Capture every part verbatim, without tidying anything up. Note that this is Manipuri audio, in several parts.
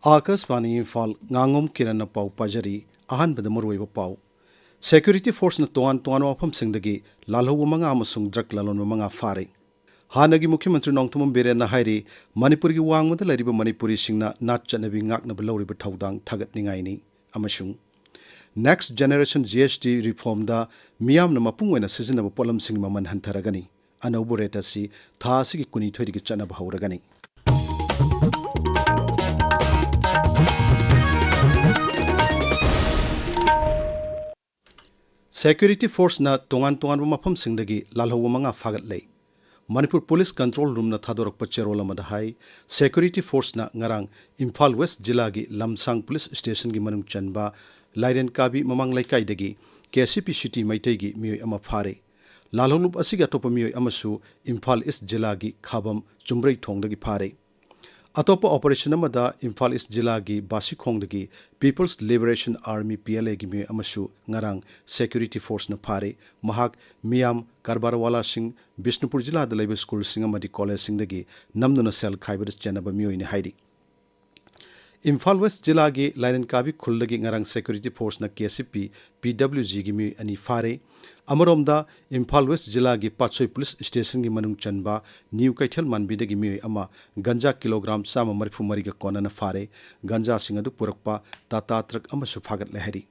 ꯑꯥꯀꯥꯁꯕꯥꯅꯤ ꯏꯝꯐꯥꯜ, ꯉꯥꯉꯣꯝ ꯀꯤꯔꯟꯅ ꯄꯥꯎ ꯄꯥꯖꯔꯤ꯫ ꯑꯍꯥꯟꯕꯗ ꯃꯔꯨꯑꯣꯏꯕ ꯄꯥꯎ꯫ Security Forceꯅ ꯇꯣꯉꯥꯟ ꯇꯣꯉꯥꯟꯕ ꯃꯐꯝꯁꯤꯡꯗꯒꯤ ꯂꯥꯜꯍꯧꯕ ꯃꯉꯥ ꯑꯃꯁꯨꯡ drug ꯂꯂꯣꯟꯕ ꯃꯉꯥ ꯐꯥꯔꯦ꯫ ꯍꯥꯟꯅꯒꯤ ꯃꯨꯈ꯭ꯌ ꯃꯟꯇ꯭ꯔꯤ ꯅꯣꯡꯊꯣꯝꯕꯝ ꯕꯤꯔꯦꯟꯅ ꯍꯥꯏꯔꯤ, ꯃꯅꯤꯄꯨꯔꯒꯤ ꯋꯥꯡꯃꯗ ꯂꯩꯔꯤꯕ ꯃꯅꯤꯄꯨꯔꯤꯁꯤꯡꯅ ꯅꯥꯠ ꯆꯠꯅꯕꯤ ꯉꯥꯛꯅꯕ ꯂꯧꯔꯤꯕ ꯊꯧꯗꯥꯡ ꯊꯥꯒꯠꯅꯤꯡꯉꯥꯏꯅꯤ꯫ ꯑꯃꯁꯨꯡ Next Generation G S T reformꯗ ꯃꯤꯌꯥꯝꯅ ꯃꯄꯨꯡ ꯑꯣꯏꯅ ꯁꯤꯖꯤꯟꯅꯕ ꯄꯣꯠꯂꯝꯁꯤꯡꯒꯤ ꯃꯃꯜ ꯍꯟꯊꯔꯒꯅꯤ꯫ ꯑꯅꯧꯕ rate ꯑꯁꯤ ꯊꯥ ꯑꯁꯤꯒꯤ ꯀꯨꯟꯅꯤꯊꯣꯏꯗꯒꯤ ꯆꯠꯅꯕ ꯍꯧꯔꯒꯅꯤ꯫ Security Forceꯅ ꯇꯣꯉꯥꯟ ꯇꯣꯉꯥꯟꯕ ꯃꯐꯝꯁꯤꯡꯗꯒꯤ ꯂꯥꯜꯍꯧꯕ ꯃꯉꯥ ꯐꯥꯒꯠꯂꯦ꯫ ꯃꯅꯤꯄꯨꯔ Police Control Roomꯅ ꯊꯥꯗꯣꯔꯛꯄ ꯆꯦꯔꯣꯜ ꯑꯃꯗ ꯍꯥꯏ, Security Forceꯅ ꯉꯔꯥꯡ ꯏꯝꯐꯥꯜ West ꯖꯤꯂꯥꯒꯤ ꯂꯝꯁꯥꯡ Police Stationꯒꯤ ꯃꯅꯨꯡ ꯆꯟꯕ ꯂꯥꯏꯔꯦꯟ ꯀꯥꯕꯤ ꯃꯃꯥꯡ ꯂꯩꯀꯥꯏꯗꯒꯤ K C P City ꯃꯩꯇꯩꯒꯤ ꯃꯤꯑꯣꯏ ꯑꯃ ꯐꯥꯔꯦ꯫ ꯂꯥꯜꯍꯧꯂꯨꯞ ꯑꯁꯤꯒꯤ ꯑꯇꯣꯞꯄ ꯃꯤꯑꯣꯏ ꯑꯃꯁꯨ ꯏꯝꯐꯥꯜ East ꯖꯤꯂꯥꯒꯤ ꯈꯥꯕꯝ ꯆꯨꯝꯕ꯭ꯔꯩꯊꯣꯡꯗꯒꯤ ꯐꯥꯔꯦ꯫ ꯑꯇꯣꯞꯄ operation ꯑꯃꯗ ꯏꯝꯐꯥꯜ East ꯖꯤꯂꯥꯒꯤ ꯕꯥꯁꯤꯈꯣꯡꯗꯒꯤ People's Liberation Army, P L Aꯒꯤ ꯃꯤꯑꯣꯏ ꯑꯃꯁꯨ ꯉꯔꯥꯡ Security Forceꯅ ꯐꯥꯔꯦ꯫ ꯃꯍꯥꯛ ꯃꯤꯌꯥꯝ ꯀꯔꯕꯥꯔꯋꯥꯂꯥꯁꯤꯡ, ꯕꯤꯁꯅꯨꯄꯨꯔ ꯖꯤꯂꯥꯗ ꯂꯩꯕ ꯁ꯭ꯀꯨꯜꯁꯤꯡ ꯑꯃꯗꯤ ꯀꯣꯂꯦꯖꯁꯤꯡꯗꯒꯤ ꯅꯝꯗꯨꯅ ꯁꯦꯜ ꯈꯥꯏꯕꯗ ꯆꯦꯟꯅꯕ ꯃꯤꯑꯣꯏꯅꯤ ꯍꯥꯏꯔꯤ꯫ ꯏꯝꯐꯥꯜ West ꯖꯤꯂꯥꯒꯤ ꯂꯥꯏꯔꯦꯟ ꯀꯥꯕꯤ ꯈꯨꯜꯗꯒꯤ ꯉꯔꯥꯡ Security Forceꯅ K C P P W Gꯒꯤ ꯃꯤꯑꯣꯏ ꯑꯅꯤ ꯐꯥꯔꯦ꯫ ꯑꯃꯔꯣꯝꯗ, ꯏꯝꯐꯥꯜ West ꯖꯤꯂꯥꯒꯤ ꯄꯥꯠꯁꯣꯏ Police Stationꯒꯤ ꯃꯅꯨꯡ ꯆꯟꯕ ꯅ꯭ꯌꯨ ꯀꯩꯊꯦꯜ ꯃꯥꯟꯕꯤꯗꯒꯤ ꯃꯤꯑꯣꯏ ꯑꯃ ꯒꯟꯖꯥ ꯀꯤꯂꯣꯒ꯭ꯔꯥꯝ ꯆꯥꯝꯃ ꯃꯔꯤꯐꯨ ꯃꯔꯤꯒ ꯀꯣꯟꯅꯅ ꯐꯥꯔꯦ꯫ ꯒꯟꯖꯥꯁꯤꯡ ꯑꯗꯨ ꯄꯨꯔꯛꯄ ꯇꯥꯇꯥ truck ꯑꯃꯁꯨ ꯐꯥꯒꯠꯂꯦ ꯍꯥꯏꯔꯤ꯫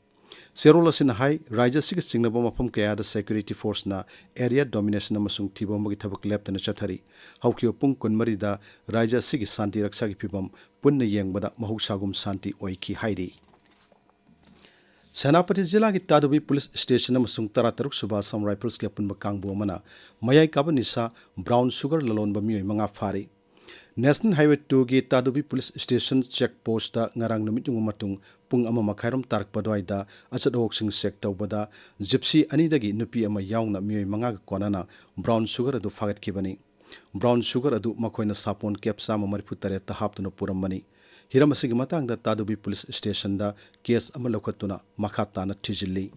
ꯆꯦꯔꯣꯜ ꯑꯁꯤꯅ ꯍꯥꯏ, ꯔꯥꯖ꯭ꯌ ꯑꯁꯤꯒ ꯆꯤꯡꯅꯕ ꯃꯐꯝ ꯀꯌꯥꯗ Security Forceꯅ area domination ꯑꯃꯁꯨꯡ ꯊꯤꯕ ꯍꯨꯝꯕꯒꯤ ꯊꯕꯛ ꯂꯦꯞꯇꯅ ꯆꯠꯊꯔꯤ꯫ ꯍꯧꯈꯤꯕ ꯄꯨꯡ ꯀꯨꯟꯃꯔꯤꯗ ꯔꯥꯖ꯭ꯌ ꯑꯁꯤꯒꯤ ꯁꯥꯟꯇꯤ ꯔꯛꯁꯥꯒꯤ ꯐꯤꯕꯝ ꯄꯨꯟꯅ ꯌꯦꯡꯕꯗ ꯃꯍꯧꯁꯥꯒꯨꯝ ꯁꯥꯟꯇꯤ ꯑꯣꯏꯈꯤ ꯍꯥꯏꯔꯤ꯫ ꯁꯦꯅꯥꯄꯇꯤ ꯖꯤꯂꯥꯒꯤ ꯇꯥꯗꯨꯕꯤ Police Station ꯑꯃꯁꯨꯡ ꯇꯔꯥꯇꯔꯨꯛ ꯁꯨꯕ Assam Riflesꯀꯤ ꯑꯄꯨꯟꯕ ꯀꯥꯡꯕꯨ ꯑꯃꯅ ꯃꯌꯥꯏ ꯀꯥꯕ ꯅꯤꯁꯥ brown sugar ꯂꯂꯣꯟꯕ ꯃꯤꯑꯣꯏ ꯃꯉꯥ ꯐꯥꯔꯤ꯫ National Highway twoꯒꯤ Tadubi Police Station check postꯇ ꯉꯔꯥꯡ ꯅꯨꯃꯤꯠ ꯌꯨꯡꯕ ꯃꯇꯨꯡ ꯄꯨꯡ ꯑꯃ ꯃꯈꯥꯏꯔꯣꯝ ꯇꯥꯔꯛꯄ ꯑꯗꯨꯋꯥꯏꯗ ꯑꯆꯠ ꯑꯋꯣꯛꯁꯤꯡ check ꯇꯧꯕꯗ Gypsy ꯑꯅꯤꯗꯒꯤ ꯅꯨꯄꯤ ꯑꯃ ꯌꯥꯎꯅ ꯃꯤꯑꯣꯏ ꯃꯉꯥꯒ ꯀꯣꯟꯅꯅ brown sugar ꯑꯗꯨ ꯐꯥꯒꯠꯈꯤꯕꯅꯤ꯫ Brown sugar ꯑꯗꯨ ꯃꯈꯣꯏꯅ ꯁꯥꯄꯣꯟ cap ꯆꯥꯝꯃ ꯃꯔꯤꯐꯨ ꯇꯔꯦꯠꯇ ꯍꯥꯞꯇꯨꯅ ꯄꯨꯔꯝꯕꯅꯤ꯫ ꯍꯤꯔꯝ ꯑꯁꯤꯒꯤ ꯃꯇꯥꯡꯗ ꯇꯥꯗꯨꯕꯤ Police Stationꯗ case ꯑꯃ ꯂꯧꯈꯠꯇꯨꯅ ꯃꯈꯥ ꯇꯥꯅ ꯊꯤꯖꯤꯜꯂꯤ꯫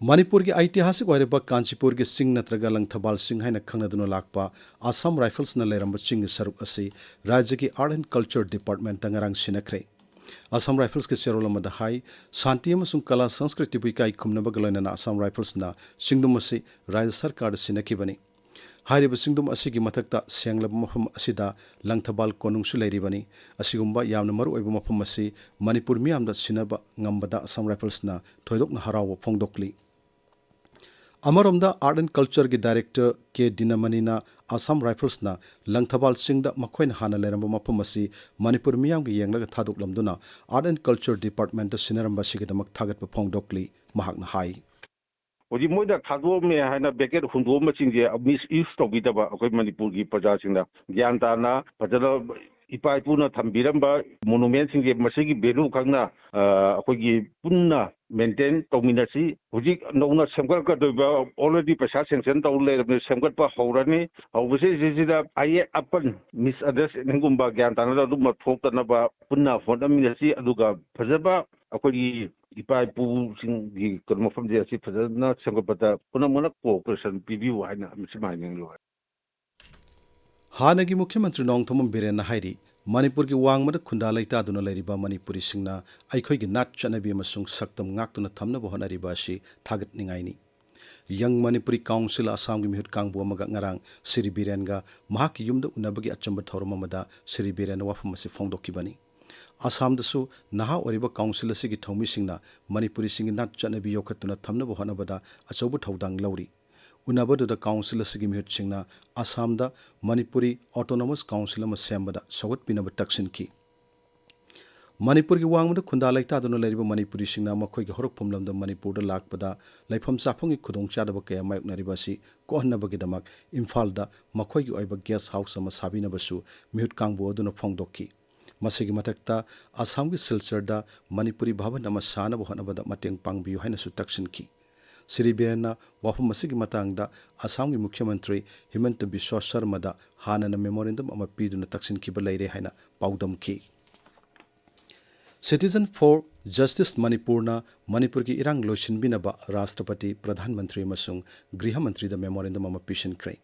ꯃꯅꯤꯄꯨꯔꯒꯤ ꯑꯩꯇꯤꯍꯥꯁꯤꯛ ꯑꯣꯏꯔꯕ ꯀꯥꯟꯆꯤꯄꯨꯔꯒꯤ ꯆꯤꯡ ꯅꯠꯇ꯭ꯔꯒ ꯂꯪꯊꯕꯥꯜ ꯆꯤꯡ ꯍꯥꯏꯅ ꯈꯪꯅꯗꯨꯅ ꯂꯥꯛꯄ ꯑꯁꯥꯝ ꯔꯥꯏꯐꯜꯁꯅ ꯂꯩꯔꯝꯕ ꯆꯤꯡꯒꯤ ꯁꯔꯨꯛ ꯑꯁꯤ ꯔꯥꯖ꯭ꯌꯒꯤ Art and Culture Departmentꯇ ꯉꯔꯥꯡ ꯁꯤꯟꯅꯈ꯭ꯔꯦ꯫ ꯑꯁꯥꯝ ꯔꯥꯏꯐꯜꯁꯀꯤ ꯆꯦꯔꯣꯜ ꯑꯃꯗ ꯍꯥꯏ, ꯁꯥꯟꯇꯤ ꯑꯃꯁꯨꯡ ꯀꯂꯥ ꯁꯪꯁꯀ꯭ꯔꯤꯇꯤꯕꯨ ꯏꯀꯥꯏ ꯈꯨꯝꯅꯕꯒ ꯂꯣꯏꯅꯅ ꯑꯁꯥꯝ ꯔꯥꯏꯐꯜꯁꯅ ꯆꯤꯡꯗꯨꯝ ꯑꯁꯤ ꯔꯥꯖ꯭ꯌ ꯁꯔꯀꯥꯔꯗ ꯁꯤꯟꯅꯈꯤꯕꯅꯤ꯫ ꯍꯥꯏꯔꯤꯕ ꯆꯤꯡꯗꯨꯝ ꯑꯁꯤꯒꯤ ꯃꯊꯛꯇ ꯁꯦꯡꯂꯕ ꯃꯐꯝ ꯑꯁꯤꯗ ꯂꯪꯊꯕꯥꯜ ꯀꯣꯅꯨꯡꯁꯨ ꯂꯩꯔꯤꯕꯅꯤ꯫ ꯑꯁꯤꯒꯨꯝꯕ ꯌꯥꯝꯅ ꯃꯔꯨꯑꯣꯏꯕ ꯃꯐꯝ ꯑꯁꯤ ꯃꯅꯤꯄꯨꯔ ꯃꯤꯌꯥꯝꯗ ꯁꯤꯟꯅꯕ ꯉꯝꯕꯗ ꯑꯁꯥꯝ ꯔꯥꯏꯐꯜꯁꯅ ꯊꯣꯏꯗꯣꯛꯅ ꯍꯔꯥꯎꯕ ꯐꯣꯡꯗꯣꯛꯂꯤ꯫ ꯑꯃꯔꯣꯝꯗ Art and Cultureꯒꯤ Director ꯀꯦ ꯗꯤꯅꯃꯅꯤꯅ ꯑꯁꯥꯝ ꯔꯥꯏꯐꯜꯁꯅ ꯂꯪꯊꯕꯥꯜ ꯆꯤꯡꯗ ꯃꯈꯣꯏꯅ ꯍꯥꯟꯅ ꯂꯩꯔꯝꯕ ꯃꯐꯝ ꯑꯁꯤ ꯃꯅꯤꯄꯨꯔ ꯃꯤꯌꯥꯝꯒꯤ ꯌꯦꯡꯂꯒ ꯊꯥꯗꯣꯛꯂꯝꯗꯨꯅ Art and Culture Departmentꯇ ꯁꯤꯟꯅꯔꯝꯕ ꯑꯁꯤꯒꯤꯗꯃꯛ ꯊꯥꯒꯠꯄ ꯐꯣꯡꯗꯣꯛꯂꯤ꯫ ꯃꯍꯥꯛꯅ ꯍꯥꯏ꯫ ꯍꯧꯖꯤꯛ ꯃꯣꯏꯅ ꯊꯥꯗꯣꯛꯑꯝꯃꯦ ꯍꯥꯏꯅ vacate ꯍꯨꯟꯗꯣꯛꯑꯝꯕꯁꯤꯡꯁꯦ misuse ꯇꯧꯕꯤꯗꯕ, ꯑꯩꯈꯣꯏ ꯃꯅꯤꯄꯨꯔꯒꯤ ꯄ꯭ꯔꯖꯥꯁꯤꯡꯅ ꯒ꯭ꯌꯥꯟ ꯇꯥꯅ ꯐꯖꯅ ꯏꯄꯥ ꯏꯄꯨꯅ ꯊꯝꯕꯤꯔꯝꯕ monumentꯁꯤꯡꯁꯦ ꯃꯁꯤꯒꯤ value ꯈꯪꯅ, ꯑ, ꯑꯩꯈꯣꯏꯒꯤ ꯄꯨꯟꯅ maintain ꯇꯧꯃꯤꯟꯅꯁꯤ꯫ ꯍꯧꯖꯤꯛ ꯅꯧꯅ ꯁꯦꯝꯒꯠꯀꯗꯣꯏꯕ, already ꯄꯩꯁꯥ sanction ꯇꯧ ꯂꯩꯔꯕꯅꯤ, ꯁꯦꯝꯒꯠꯄ ꯍꯧꯔꯅꯤ꯫ ꯍꯧꯕꯁꯤꯗꯩꯁꯤꯗ ꯑꯌꯦꯠ ꯑꯄꯟ, misunderstandingꯒꯨꯝꯕ, ꯒ꯭ꯌꯥꯟ ꯇꯥꯅꯗꯕ ꯑꯗꯨꯝꯕ ꯊꯣꯛꯇꯅꯕ ꯄꯨꯟꯅ ꯍꯣꯠꯅꯃꯤꯟꯅꯁꯤ꯫ ꯑꯗꯨꯒ ꯐꯖꯕ ꯑꯩꯈꯣꯏꯒꯤ ꯏꯄꯥ ꯏꯄꯨꯁꯤꯡꯒꯤ ꯀꯩꯅꯣ ꯃꯐꯝꯁꯦ ꯑꯁꯤ ꯐꯖꯅ ꯁꯦꯝꯒꯠꯄꯗ ꯄꯨꯝꯅꯃꯛꯅ cooperation ꯄꯤꯕꯤꯌꯨ ꯍꯥꯏꯅ ꯃꯁꯤ ꯍꯥꯏꯅꯤꯡꯂꯤ꯫ ꯍꯥꯟꯅꯒꯤ ꯃꯨꯈ꯭ꯌ ꯃꯟꯇ꯭ꯔꯤ ꯅꯣꯡꯊꯣꯝꯕꯝ ꯕꯤꯔꯦꯟꯅ ꯍꯥꯏꯔꯤ, ꯃꯅꯤꯄꯨꯔꯒꯤ ꯋꯥꯡꯃꯗ ꯈꯨꯟꯗꯥ ꯂꯩꯇꯥꯗꯨꯅ ꯂꯩꯔꯤꯕ ꯃꯅꯤꯄꯨꯔꯤꯁꯤꯡꯅ ꯑꯩꯈꯣꯏꯒꯤ ꯅꯥꯠ ꯆꯠꯅꯕꯤ ꯑꯃꯁꯨꯡ ꯁꯛꯇꯝ ꯉꯥꯛꯇꯨꯅ ꯊꯝꯅꯕ ꯍꯣꯠꯅꯔꯤꯕ ꯑꯁꯤ ꯊꯥꯒꯠꯅꯤꯡꯉꯥꯏꯅꯤ꯫ Young Manipuri Council ꯑꯁꯥꯝꯒꯤ ꯃꯤꯍꯨꯠ ꯀꯥꯡꯕꯨ ꯑꯃꯒ ꯉꯔꯥꯡ ꯁ꯭ꯔꯤ ꯕꯤꯔꯦꯟꯒ ꯃꯍꯥꯛꯀꯤ ꯌꯨꯝꯗ ꯎꯅꯕꯒꯤ ꯑꯆꯝꯕ ꯊꯧꯔꯝ ꯑꯃꯗ ꯁ꯭ꯔꯤ ꯕꯤꯔꯦꯟꯅ ꯋꯥꯐꯝ ꯑꯁꯤ ꯐꯣꯡꯗꯣꯛꯈꯤꯕꯅꯤ꯫ ꯑꯁꯥꯝꯗꯁꯨ ꯅꯍꯥ ꯑꯣꯏꯔꯤꯕ council ꯑꯁꯤꯒꯤ ꯊꯧꯃꯤꯁꯤꯡꯅ ꯃꯅꯤꯄꯨꯔꯤꯁꯤꯡꯒꯤ ꯅꯥꯠ ꯆꯠꯅꯕꯤ ꯌꯣꯛꯈꯠꯇꯨꯅ ꯊꯝꯅꯕ ꯍꯣꯠꯅꯕꯗ ꯑꯆꯧꯕ ꯊꯧꯗꯥꯡ ꯂꯧꯔꯤ꯫ ꯎꯅꯕꯗꯨꯗ council ꯑꯁꯤꯒꯤ ꯃꯤꯍꯨꯠꯁꯤꯡꯅ ꯑꯁꯥꯝꯗ ꯃꯅꯤꯄꯨꯔꯤ autonomous council ꯑꯃ ꯁꯦꯝꯕꯗ ꯁꯧꯒꯠꯄꯤꯅꯕ ꯇꯛꯁꯤꯟꯈꯤ꯫ ꯃꯅꯤꯄꯨꯔꯒꯤ ꯋꯥꯡꯃꯗ ꯈꯨꯟꯗꯥ ꯂꯩꯇꯥꯗꯨꯅ ꯂꯩꯔꯤꯕ ꯃꯅꯤꯄꯨꯔꯤꯁꯤꯡꯅ ꯃꯈꯣꯏꯒꯤ ꯍꯧꯔꯛꯐꯝ ꯂꯝꯗꯝ ꯃꯅꯤꯄꯨꯔꯗ ꯂꯥꯛꯄꯗ ꯂꯩꯐꯝ ꯆꯥꯐꯝꯒꯤ ꯈꯨꯗꯣꯡꯆꯥꯗꯕ ꯀꯌꯥ ꯃꯥꯌꯣꯛꯅꯔꯤꯕ ꯑꯁꯤ ꯀꯣꯛꯍꯟꯅꯕꯒꯤꯗꯃꯛ ꯏꯝꯐꯥꯜꯗ ꯃꯈꯣꯏꯒꯤ ꯑꯣꯏꯕ guest house ꯑꯃ ꯁꯥꯕꯤꯅꯕꯁꯨ ꯃꯤꯍꯨꯠ ꯀꯥꯡꯕꯨ ꯑꯗꯨꯅ ꯐꯣꯡꯗꯣꯛꯈꯤ꯫ ꯃꯁꯤꯒꯤ ꯃꯊꯛꯇ ꯑꯁꯥꯝꯒꯤ ꯁꯤꯜꯆꯔꯗ ꯃꯅꯤꯄꯨꯔꯤ ꯚꯕꯟ ꯑꯃ ꯁꯥꯅꯕ ꯍꯣꯠꯅꯕꯗ ꯃꯇꯦꯡ ꯄꯥꯡꯕꯤꯌꯨ ꯍꯥꯏꯅꯁꯨ ꯇꯛꯁꯤꯟꯈꯤ꯫ ꯁ꯭ꯔꯤ ꯕꯤꯔꯦꯟꯅ ꯋꯥꯐꯝ ꯑꯁꯤꯒꯤ ꯃꯇꯥꯡꯗ ꯑꯁꯥꯝꯒꯤ ꯃꯨꯈ꯭ꯌ ꯃꯟꯇ꯭ꯔꯤ ꯍꯤꯃꯟꯇ ꯕꯤꯁ꯭ꯋ ꯁꯔꯃꯗ ꯍꯥꯟꯅꯅ memorandum ꯑꯃ ꯄꯤꯗꯨꯅ ꯇꯛꯁꯤꯟꯈꯤꯕ ꯂꯩꯔꯦ ꯍꯥꯏꯅ ꯄꯥꯎꯗꯝꯈꯤ꯫ Citizen for Justice Manipurꯅ ꯃꯅꯤꯄꯨꯔꯒꯤ ꯏꯔꯥꯡ ꯂꯣꯏꯁꯤꯟꯕꯤꯅꯕ ꯔꯥꯁꯇ꯭ꯔꯄꯇꯤ, ꯄ꯭ꯔꯙꯥꯟ ꯃꯟꯇ꯭ꯔꯤ ꯑꯃꯁꯨꯡ ꯒ꯭ꯔꯤꯍ ꯃꯟꯇ꯭ꯔꯤꯗ memorandum ꯑꯃ ꯄꯤꯁꯤꯟꯈ꯭ꯔꯦ꯫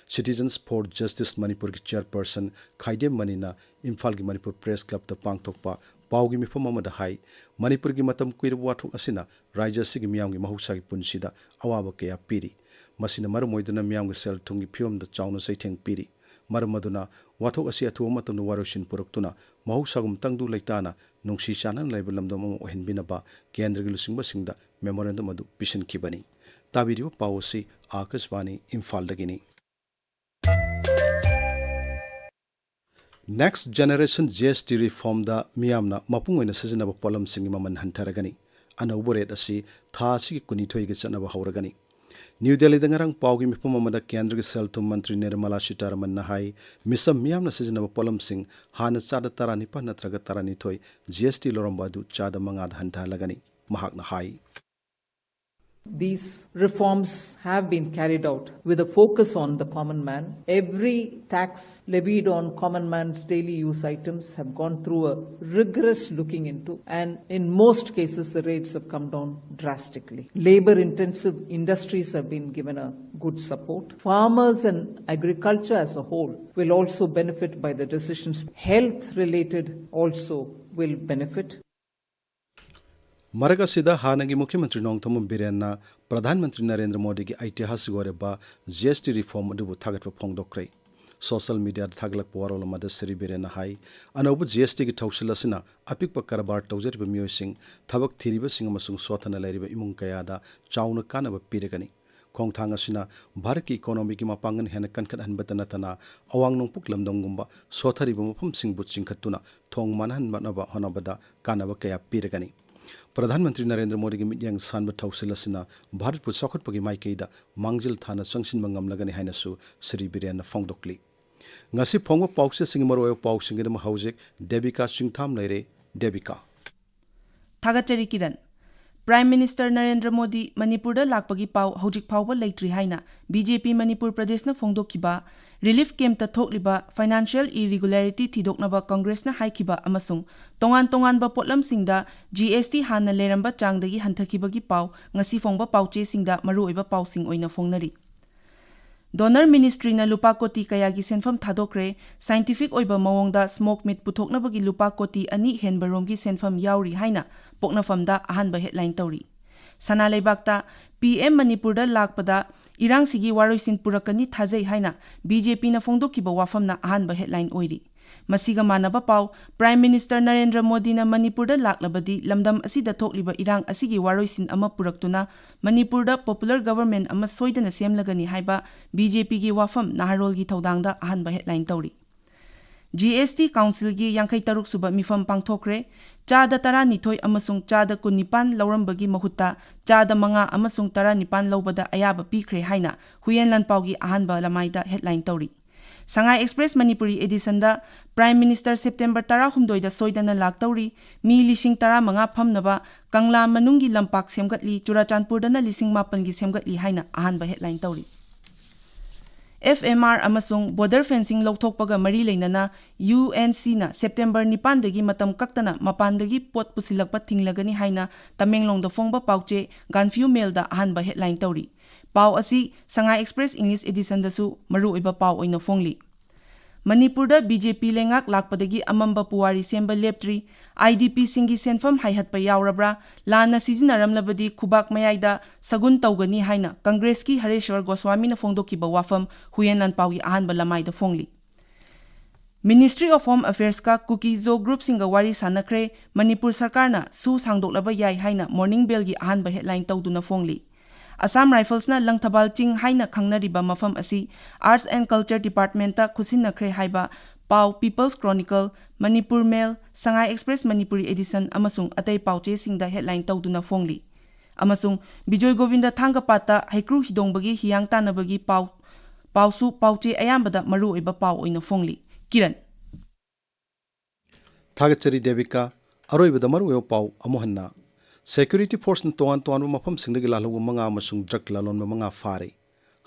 Citizens for Justice Manipurꯒꯤ chairperson ꯈꯥꯏꯗꯦꯝ ꯃꯅꯤꯅ ꯏꯝꯐꯥꯜꯒꯤ ꯃꯅꯤꯄꯨꯔ Press Clubꯇ ꯄꯥꯡꯊꯣꯛꯄ ꯄꯥꯎꯒꯤ ꯃꯤꯐꯝ ꯑꯃꯗ ꯍꯥꯏ, ꯃꯅꯤꯄꯨꯔꯒꯤ ꯃꯇꯝ ꯀꯨꯏꯔꯕ ꯋꯥꯊꯣꯛ ꯑꯁꯤꯅ ꯔꯥꯖ꯭ꯌ ꯑꯁꯤꯒꯤ ꯃꯤꯌꯥꯝꯒꯤ ꯃꯍꯧꯁꯥꯒꯤ ꯄꯨꯟꯁꯤꯗ ꯑꯋꯥꯕ ꯀꯌꯥ ꯄꯤꯔꯤ꯫ ꯃꯁꯤꯅ ꯃꯔꯝ ꯑꯣꯏꯗꯨꯅ ꯃꯤꯌꯥꯝꯒꯤ ꯁꯦꯜ ꯊꯨꯝꯒꯤ ꯐꯤꯕꯝꯗ ꯆꯥꯎꯅ ꯆꯩꯊꯦꯡ ꯄꯤꯔꯤ꯫ ꯃꯔꯝ ꯑꯗꯨꯅ ꯋꯥꯊꯣꯛ ꯑꯁꯤ ꯑꯊꯨꯕ ꯃꯇꯝꯗ ꯋꯥꯔꯣꯏꯁꯤꯟ ꯄꯨꯔꯛꯇꯨꯅ ꯃꯍꯧꯁꯥꯒꯨꯝ ꯇꯪꯗꯨ ꯂꯩꯇꯥꯅ ꯅꯨꯡꯁꯤ ꯆꯥꯟꯅꯅ ꯂꯩꯕ ꯂꯝꯗꯝ ꯑꯃ ꯑꯣꯏꯍꯟꯕꯤꯅꯕ ꯀꯦꯟꯗ꯭ꯔꯒꯤ ꯂꯨꯆꯤꯡꯕꯁꯤꯡꯗ memorandum ꯑꯗꯨ ꯄꯤꯁꯤꯟꯈꯤꯕꯅꯤ꯫ ꯇꯥꯕꯤꯔꯤꯕ ꯄꯥꯎ ꯑꯁꯤ ꯑꯥꯀꯥꯁꯕꯥꯅꯤ ꯏꯝꯐꯥꯜꯗꯒꯤꯅꯤ꯫ Next Generation G S T reformꯗ ꯃꯤꯌꯥꯝꯅ ꯃꯄꯨꯡ ꯑꯣꯏꯅ ꯁꯤꯖꯤꯟꯅꯕ ꯄꯣꯠꯂꯝꯁꯤꯡꯒꯤ ꯃꯃꯜ ꯍꯟꯊꯔꯒꯅꯤ꯫ ꯑꯅꯧꯕ rate ꯑꯁꯤ ꯊꯥ ꯑꯁꯤꯒꯤ ꯀꯨꯟꯅꯤꯊꯣꯏꯒꯤ ꯆꯠꯅꯕ ꯍꯧꯔꯒꯅꯤ꯫ ꯅ꯭ꯌꯨ ꯗꯦꯜꯂꯤꯗ ꯉꯔꯥꯡ ꯄꯥꯎꯒꯤ ꯃꯤꯐꯝ ꯑꯃꯗ ꯀꯦꯟꯗ꯭ꯔꯒꯤ ꯁꯦꯜ ꯊꯨꯝ ꯃꯟꯇ꯭ꯔꯤ ꯅꯤꯔꯃꯂꯥ ꯁꯤꯇꯥꯔꯥꯃꯟꯅ ꯍꯥꯏ, ꯃꯤꯆꯝ ꯃꯤꯌꯥꯝꯅ ꯁꯤꯖꯤꯟꯅꯕ ꯄꯣꯠꯂꯝꯁꯤꯡ ꯍꯥꯟꯅ ꯆꯥꯗ ꯇꯔꯥꯅꯤꯄꯥꯟ ꯅꯠꯇ꯭ꯔꯒ ꯇꯔꯥꯅꯤꯊꯣꯏ G S T ꯂꯧꯔꯝꯕ ꯑꯗꯨ ꯆꯥꯗ ꯃꯉꯥꯗ ꯍꯟꯊꯍꯜꯂꯒꯅꯤ꯫ ꯃꯍꯥꯛꯅ ꯍꯥꯏ꯫ These reforms have been carried out with a focus on the common man. Every tax levied on common man's daily use items have gone through a rigorous looking into, and in most cases, the rates have come down drastically. Labor intensive industries have been given a good support. Farmers and agriculture as a whole will also benefit by the decisions. Health related also will benefit. ꯃꯔꯛ ꯑꯁꯤꯗ ꯍꯥꯟꯅꯒꯤ ꯃꯨꯈ꯭ꯌ ꯃꯟꯇ꯭ꯔꯤ ꯅꯣꯡꯊꯣꯝꯕꯝ ꯕꯤꯔꯦꯟꯅ ꯄ꯭ꯔꯙꯥꯟ ꯃꯟꯇ꯭ꯔꯤ ꯅꯔꯦꯟꯗ꯭ꯔ ꯃꯣꯗꯤꯒꯤ ꯑꯩꯇꯤꯍꯥꯁꯤꯛ ꯑꯣꯏꯔꯕ G S T reform ꯑꯗꯨꯕꯨ ꯊꯥꯒꯠꯄ ꯐꯣꯡꯗꯣꯛꯈ꯭ꯔꯦ꯫ Social mediaꯗ ꯊꯥꯒꯠꯂꯛꯄ ꯋꯥꯔꯣꯜ ꯑꯃꯗ ꯁ꯭ꯔꯤ ꯕꯤꯔꯦꯟꯅ ꯍꯥꯏ, ꯑꯅꯧꯕ G S Tꯒꯤ ꯊꯧꯁꯤꯜ ꯑꯁꯤꯅ ꯑꯄꯤꯛꯄ ꯀꯔꯕꯥꯔ ꯇꯧꯖꯔꯤꯕ ꯃꯤꯑꯣꯏꯁꯤꯡ, ꯊꯕꯛ ꯊꯤꯔꯤꯕꯁꯤꯡ ꯑꯃꯁꯨꯡ ꯁꯣꯠꯊꯅ ꯂꯩꯔꯤꯕ ꯏꯃꯨꯡ ꯀꯌꯥꯗ ꯆꯥꯎꯅ ꯀꯥꯟꯅꯕ ꯄꯤꯔꯒꯅꯤ꯫ ꯈꯣꯡꯊꯥꯡ ꯑꯁꯤꯅ ꯚꯥꯔꯠꯀꯤ economyꯒꯤ ꯃꯄꯥꯡꯒꯜ ꯍꯦꯟꯅ ꯀꯟꯈꯠꯍꯟꯕꯇ ꯅꯠꯇꯅ ꯑꯋꯥꯡ ꯅꯣꯡꯄꯣꯛ ꯂꯝꯗꯝꯒꯨꯝꯕ ꯁꯣꯠꯊꯔꯤꯕ ꯃꯐꯝꯁꯤꯡꯕꯨ ꯆꯤꯡꯈꯠꯇꯨꯅ ꯊꯣꯡ ꯃꯥꯟꯍꯟꯅꯕ ꯍꯣꯠꯅꯕꯗ ꯀꯥꯟꯅꯕ ꯀꯌꯥ ꯄꯤꯔꯒꯅꯤ꯫ ꯄ꯭ꯔꯙꯥꯟ ꯃꯟꯇ꯭ꯔꯤ ꯅꯔꯦꯟꯗ꯭ꯔ ꯃꯣꯗꯤꯒꯤ ꯃꯤꯠꯌꯦꯡ ꯁꯥꯟꯕ ꯊꯧꯁꯤꯜ ꯑꯁꯤꯅ ꯚꯥꯔꯠꯄꯨ ꯆꯥꯎꯈꯠꯄꯒꯤ ꯃꯥꯏꯀꯩꯗ ꯃꯥꯡꯖꯤꯜ ꯊꯥꯅ ꯆꯪꯁꯤꯟꯕ ꯉꯝꯂꯒꯅꯤ ꯍꯥꯏꯅꯁꯨ ꯁ꯭ꯔꯤ ꯕꯤꯔꯦꯟꯅ ꯐꯣꯡꯗꯣꯛꯂꯤ꯫ ꯉꯁꯤ ꯐꯣꯡꯕ ꯄꯥꯎꯆꯦꯁꯤꯡꯒꯤ ꯃꯔꯨꯑꯣꯏꯕ ꯄꯥꯎꯁꯤꯡꯒꯤꯗꯃꯛ ꯍꯧꯖꯤꯛ ꯗꯦꯕꯤꯀꯥ ꯆꯤꯡꯊꯥꯝ ꯂꯩꯔꯦ꯫ ꯗꯦꯕꯤꯀꯥ꯫ ꯊꯥꯒꯠꯆꯔꯤ ꯀꯤꯔꯟ꯫ Prime Minister ꯅꯔꯦꯟꯗ꯭ꯔ ꯃꯣꯗꯤ ꯃꯅꯤꯄꯨꯔꯗ ꯂꯥꯛꯄꯒꯤ ꯄꯥꯎ ꯍꯧꯖꯤꯛ ꯐꯥꯎꯕ ꯂꯩꯇ꯭ꯔꯤ ꯍꯥꯏꯅ ꯕꯤ ꯖꯦ ꯄꯤ ꯃꯅꯤꯄꯨꯔ ꯄ꯭ꯔꯗꯦꯁꯅ ꯐꯣꯡꯗꯣꯛꯈꯤꯕ ꯔꯤꯂꯤꯐ ꯀꯦꯝꯞꯇ ꯊꯣꯛꯂꯤꯕ ꯐꯥꯏꯅꯥꯟꯁꯤꯌꯦꯜ ꯏꯔꯤꯒꯨꯂꯔꯤꯇꯤ ꯊꯤꯗꯣꯛꯅꯕ ꯀꯪꯒ꯭ꯔꯦꯁꯅ ꯍꯥꯏꯈꯤꯕ ꯑꯃꯁꯨꯡ ꯇꯣꯉꯥꯟ ꯇꯣꯉꯥꯟꯕ ꯄꯣꯠꯂꯝꯁꯤꯡꯗ ꯖꯤ ꯑꯦꯁ ꯇꯤ ꯍꯥꯟꯅ ꯂꯩꯔꯝꯕ ꯆꯥꯡꯗꯒꯤ ꯍꯟꯊꯈꯤꯕꯒꯤ ꯄꯥꯎ ꯉꯁꯤ ꯐꯣꯡꯕ ꯄꯥꯎꯆꯦꯁꯤꯡꯗ ꯃꯔꯨꯑꯣꯏꯕ ꯄꯥꯎꯁꯤꯡ ꯑꯣꯏꯅ ꯐꯣꯡꯅꯔꯤ꯫ ꯗꯣꯅꯔ ꯃꯤꯅꯤꯁꯇ꯭ꯔꯤꯅ ꯂꯨꯄꯥ ꯀꯣꯇꯤ ꯀꯌꯥꯒꯤ ꯁꯦꯟꯐꯝ ꯊꯥꯗꯣꯛꯈ꯭ꯔꯦ, ꯁꯥꯏꯟꯇꯤꯐꯤꯛ ꯑꯣꯏꯕ ꯃꯑꯣꯡꯗ ꯁ꯭ꯃꯣꯛ ꯃꯤꯠ ꯄꯨꯊꯣꯛꯅꯕꯒꯤ ꯂꯨꯄꯥ ꯀꯣꯇꯤ ꯑꯅꯤ ꯍꯦꯟꯕ ꯔꯣꯝꯒꯤ ꯁꯦꯟꯐꯝ ꯌꯥꯎꯔꯤ ꯍꯥꯏꯅ ꯄꯣꯛꯅꯐꯝꯗ ꯑꯍꯥꯟꯕ ꯍꯦꯗꯂꯥꯏꯟ ꯇꯧꯔꯤ꯫ ꯁꯅꯥ ꯂꯩꯕꯥꯛꯇ ꯄꯤ ꯑꯦꯝ ꯃꯅꯤꯄꯨꯔꯗ ꯂꯥꯛꯄꯗ ꯏꯔꯥꯡꯁꯤꯒꯤ ꯋꯥꯔꯣꯏꯁꯤꯟ ꯄꯨꯔꯛꯀꯅꯤ ꯊꯥꯖꯩ ꯍꯥꯏꯅ ꯕꯤ ꯖꯦ ꯄꯤꯅ ꯐꯣꯡꯗꯣꯛꯈꯤꯕ ꯋꯥꯐꯝꯅ ꯑꯍꯥꯟꯕ ꯍꯦꯗꯂꯥꯏꯟ ꯑꯣꯏꯔꯤ꯫ ꯃꯁꯤꯒ ꯃꯥꯟꯅꯕ ꯄꯥꯎ, ꯄ꯭ꯔꯥꯏꯝ ꯃꯤꯅꯤꯁꯇꯔ ꯅꯔꯦꯟꯗ꯭ꯔ ꯃꯣꯗꯤꯅ ꯃꯅꯤꯄꯨꯔꯗ ꯂꯥꯛꯂꯕꯗꯤ ꯂꯝꯗꯝ ꯑꯁꯤꯗ ꯊꯣꯛꯂꯤꯕ ꯏꯔꯥꯡ ꯑꯁꯤꯒꯤ ꯋꯥꯔꯣꯏꯁꯤꯟ ꯑꯃ ꯄꯨꯔꯛꯇꯨꯅ ꯃꯅꯤꯄꯨꯔꯗ ꯄꯣꯄꯨꯂꯔ ꯒꯚꯔꯟꯃꯦꯟꯠ ꯑꯃ ꯁꯣꯏꯗꯅ ꯁꯦꯝꯂꯒꯅꯤ ꯍꯥꯏꯕ ꯕꯤ ꯖꯦ ꯄꯤꯒꯤ ꯋꯥꯐꯝ ꯅꯍꯥꯔꯣꯜꯒꯤ ꯊꯧꯗꯥꯡꯗ ꯑꯍꯥꯟꯕ ꯍꯦꯗꯂꯥꯏꯟ ꯇꯧꯔꯤ꯫ ꯖꯤ ꯑꯦꯁ ꯇꯤ ꯀꯥꯎꯟꯁꯤꯜꯒꯤ ꯌꯥꯡꯈꯩ ꯇꯔꯨꯛ ꯁꯨꯕ ꯃꯤꯐꯝ ꯄꯥꯡꯊꯣꯛꯈ꯭ꯔꯦ꯫ ꯆꯥꯗ ꯇꯔꯥꯅꯤꯊꯣꯏ ꯑꯃꯁꯨꯡ ꯆꯥꯗ ꯀꯨꯟꯅꯤꯄꯥꯟ ꯂꯧꯔꯝꯕꯒꯤ ꯃꯍꯨꯠꯇ ꯆꯥꯗ ꯃꯉꯥ ꯑꯃꯁꯨꯡ ꯇꯔꯥꯅꯤꯄꯥꯟ ꯂꯧꯕꯗ ꯑꯌꯥꯕ ꯄꯤꯈ꯭ꯔꯦ ꯍꯥꯏꯅ ꯍꯨꯏꯌꯦꯟ ꯂꯥꯟꯄꯥꯎꯒꯤ ꯑꯍꯥꯟꯕ ꯂꯃꯥꯏꯗ ꯍꯦꯗꯂꯥꯏꯟ ꯇꯧꯔꯤ꯫ ꯁꯉꯥꯏ ꯑꯦꯛꯁꯄ꯭ꯔꯦꯁ ꯃꯅꯤꯄꯨꯔꯤ ꯑꯦꯗꯤꯁꯟꯗ ꯄ꯭ꯔꯥꯏꯝ ꯃꯤꯅꯤꯁꯇꯔ ꯁꯦꯞꯇꯦꯝꯕꯔ ꯇꯔꯥꯍꯨꯝꯗꯣꯏꯗ ꯁꯣꯏꯗꯅ ꯂꯥꯛꯇꯧꯔꯤ, ꯃꯤ ꯂꯤꯁꯤꯡ ꯇꯔꯥꯃꯉꯥ ꯐꯝꯅꯕ ꯀꯪꯂꯥ ꯃꯅꯨꯡꯒꯤ ꯂꯝꯄꯥꯛ ꯁꯦꯝꯒꯠꯂꯤ, ꯆꯨꯔꯥꯆꯥꯟꯄꯨꯔꯗꯅ ꯂꯤꯁꯤꯡ ꯃꯥꯄꯟꯒꯤ ꯁꯦꯝꯒꯠꯂꯤ ꯍꯥꯏꯅ ꯑꯍꯥꯟꯕ ꯍꯦꯗꯂꯥꯏꯟ ꯇꯧꯔꯤ꯫ ꯑꯦꯐ ꯑꯦꯝ ꯑꯥꯔ ꯑꯃꯁꯨꯡ ꯕꯣꯔꯗꯔ ꯐꯦꯟꯁꯤꯡ ꯂꯧꯊꯣꯛꯄꯒ ꯃꯔꯤ ꯂꯩꯅꯅ ꯌꯨ ꯑꯦꯟ ꯁꯤꯅ ꯁꯦꯞꯇꯦꯝꯕꯔ ꯅꯤꯄꯥꯟꯗꯒꯤ ꯃꯇꯝ ꯀꯛꯇꯅ ꯃꯄꯥꯟꯗꯒꯤ ꯄꯣꯠ ꯄꯨꯁꯤꯜꯂꯛꯄ ꯊꯤꯡꯂꯒꯅꯤ ꯍꯥꯏꯅ ꯇꯃꯦꯡꯂꯣꯡꯗ ꯐꯣꯡꯕ ꯄꯥꯎꯆꯦ ꯒꯥꯟꯐꯤꯌꯨ ꯃꯦꯜꯗ ꯑꯍꯥꯟꯕ ꯍꯦꯗꯂꯥꯏꯟ ꯇꯧꯔꯤ꯫ ꯄꯥꯎ ꯑꯁꯤ ꯁꯉꯥꯏ ꯑꯦꯛꯁꯄ꯭ꯔꯦꯁ ꯏꯪꯂꯤꯁ ꯑꯦꯗꯤꯁꯟꯗꯁꯨ ꯃꯔꯨꯑꯣꯏꯕ ꯄꯥꯎ ꯑꯣꯏꯅ ꯐꯣꯡꯂꯤ꯫ ꯃꯅꯤꯄꯨꯔꯗ ꯕꯤ ꯖꯦ ꯄꯤ ꯂꯩꯉꯥꯛ ꯂꯥꯛꯄꯗꯒꯤ ꯑꯃꯝꯕ ꯄꯨꯋꯥꯔꯤ ꯁꯦꯝꯕ ꯂꯦꯞꯇ꯭ꯔꯤ, ꯑꯥꯏ ꯗꯤ ꯄꯤꯁꯤꯡꯒꯤ ꯁꯦꯟꯐꯝ ꯍꯥꯏꯍꯠꯄ ꯌꯥꯎꯔꯕ꯭ꯔꯥ, ꯂꯥꯟꯅ ꯁꯤꯖꯤꯟꯅꯔꯝꯂꯕꯗꯤ ꯈꯨꯕꯥꯛ ꯃꯌꯥꯏꯗ ꯁꯒꯨꯟ ꯇꯧꯒꯅꯤ ꯍꯥꯏꯅ ꯀꯪꯒ꯭ꯔꯦꯁꯀꯤ ꯍꯔꯦꯁ꯭ꯋꯔ ꯒꯣꯁ꯭ꯋꯥꯃꯤꯅ ꯐꯣꯡꯗꯣꯛꯈꯤꯕ ꯋꯥꯐꯝ ꯍꯨꯏꯌꯦꯟ ꯂꯥꯟꯄꯥꯎꯒꯤ ꯑꯍꯥꯟꯕ ꯂꯃꯥꯏꯗ ꯐꯣꯡꯂꯤ꯫ Ministry of Home Affairsꯀ ꯀꯨꯀꯤ ꯖꯣ ꯒ꯭ꯔꯨꯞꯁꯤꯡꯒ ꯋꯥꯔꯤ ꯁꯥꯟꯅꯈ꯭ꯔꯦ, ꯃꯅꯤꯄꯨꯔ ꯁꯔꯀꯥꯔꯅ ꯁꯨ ꯁꯥꯡꯗꯣꯛꯂꯕ ꯌꯥꯏ ꯍꯥꯏꯅ ꯃꯣꯔꯅꯤꯡ ꯕꯦꯜꯒꯤ ꯑꯍꯥꯟꯕ ꯍꯦꯗꯂꯥꯏꯟ ꯇꯧꯗꯨꯅ ꯐꯣꯡꯂꯤ꯫ ꯑꯁꯥꯝ ꯔꯥꯏꯐꯜꯁꯅ ꯂꯪꯊꯕꯥꯜ ꯆꯤꯡ ꯍꯥꯏꯅ ꯈꯪꯅꯔꯤꯕ ꯃꯐꯝ ꯑꯁꯤ Arts and Culture Departmentꯇ ꯈꯨꯠꯁꯤꯟꯅꯈ꯭ꯔꯦ ꯍꯥꯏꯕ ꯄꯥꯎ People's Chronicle, ꯃꯅꯤꯄꯨꯔ ꯃꯦꯜ, ꯁꯉꯥꯏ ꯑꯦꯛꯁꯄ꯭ꯔꯦꯁ ꯃꯅꯤꯄꯨꯔꯤ ꯑꯦꯗꯤꯁꯟ ꯑꯃꯁꯨꯡ ꯑꯇꯩ ꯄꯥꯎꯆꯦꯁꯤꯡꯗ ꯍꯦꯗꯂꯥꯏꯟ ꯇꯧꯗꯨꯅ ꯐꯣꯡꯂꯤ꯫ ꯑꯃꯁꯨꯡ ꯕꯤꯖꯣꯏ ꯒꯣꯕꯤꯟꯗ ꯊꯥꯡꯒꯄꯥꯠꯇ ꯍꯩꯀ꯭ꯔꯨ ꯍꯤꯗꯣꯡꯕꯒꯤ ꯍꯤꯌꯥꯡ ꯇꯥꯟꯅꯕꯒꯤ ꯄꯥꯎ, ꯄꯥꯎꯁꯨ ꯄꯥꯎꯆꯦ ꯑꯌꯥꯝꯕꯗ ꯃꯔꯨꯑꯣꯏꯕ ꯄꯥꯎ ꯑꯣꯏꯅ ꯐꯣꯡꯂꯤ꯫ ꯀꯤꯔꯟ꯫ ꯊꯥꯒꯠꯆꯔꯤ ꯗꯦꯕꯤꯀꯥ꯫ ꯑꯔꯣꯏꯕꯗ ꯃꯔꯨꯑꯣꯏꯕ ꯄꯥꯎ ꯑꯃꯨꯛ ꯍꯟꯅ꯫ ꯁꯦꯀ꯭ꯌꯨꯔꯤꯇꯤ ꯐꯣꯔꯁꯅ ꯇꯣꯉꯥꯟ ꯇꯣꯉꯥꯟꯕ ꯃꯐꯝꯁꯤꯡꯗꯒꯤ ꯂꯥꯜꯍꯧꯕ ꯃꯉꯥ ꯑꯃꯁꯨꯡ ꯗ꯭ꯔꯒ ꯂꯥꯂꯣꯟꯕ ꯃꯉꯥ ꯐꯥꯔꯦ꯫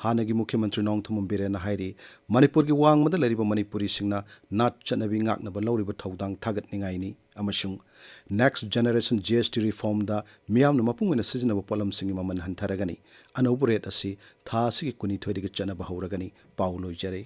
ꯍꯥꯟꯅꯒꯤ ꯃꯨꯈ꯭ꯌ ꯃꯟꯇ꯭ꯔꯤ ꯅꯣꯡꯊꯣꯝꯕꯝ ꯕꯤꯔꯦꯟꯅ ꯍꯥꯏꯔꯤ, ꯃꯅꯤꯄꯨꯔꯒꯤ ꯋꯥꯡꯃꯗ ꯂꯩꯔꯤꯕ ꯃꯅꯤꯄꯨꯔꯤꯁꯤꯡꯅ ꯅꯥꯠ ꯆꯠꯅꯕꯤ ꯉꯥꯛꯅꯕ ꯂꯧꯔꯤꯕ ꯊꯧꯗꯥꯡ ꯊꯥꯒꯠꯅꯤꯡꯉꯥꯏꯅꯤ ꯑꯃꯁꯨꯡ Next Generation G S T reformꯗ ꯃꯤꯌꯥꯝꯅ ꯃꯄꯨꯡ ꯑꯣꯏꯅ ꯁꯤꯖꯤꯟꯅꯕ ꯄꯣꯠꯂꯝꯁꯤꯡꯒꯤ ꯃꯃꯜ ꯍꯟꯊꯔꯒꯅꯤ꯫ ꯑꯅꯧꯕ ꯔꯦꯠ ꯑꯁꯤ ꯊꯥ ꯑꯁꯤꯒꯤ ꯀꯨꯟꯅꯤꯊꯣꯏꯗꯒꯤ ꯆꯠꯅꯕ ꯍꯧꯔꯒꯅꯤ꯫ ꯄꯥꯎ ꯂꯣꯏꯖꯔꯦ꯫